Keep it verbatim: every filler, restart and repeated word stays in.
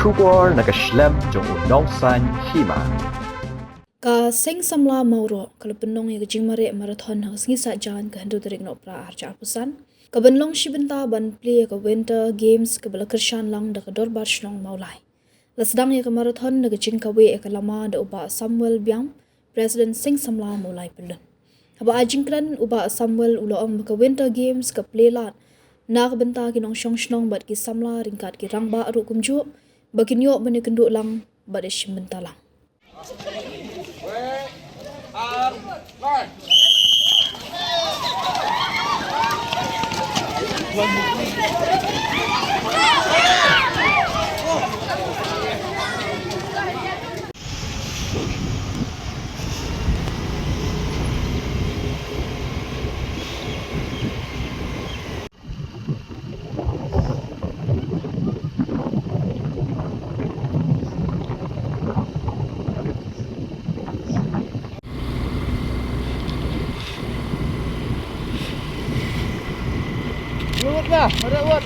Khubor na ka shlem jong u Nongsaiñ Hima. Ka Seng Samla Mawroh ka la pynlong ïa ka jingmareh marathon ha ka sngi Saitjaiñ ka hynriew tarik Nohprah arhajar arphew san. Ka ban long shi bynta ban plie ïa ka Winter Games kaba la kyrshan lang da ka Dorbar Shnong Mawlai. La sdang ïa ka marathon da ka jingkawei ïa ka lama da u Bah Samuel Biang, President Seng Samla Mawlai Pyllun. Haba ai jingkren u Bah Samuel u la ong ba ka Winter Games ka plie lad na ka bynta ki nongshong shnong bad ki samla ryngkat ki rangbah ruh kumjuh ba kin ïoh ban ïakynduh lang bad ïashim bynta lang. Lut lah, pada buat.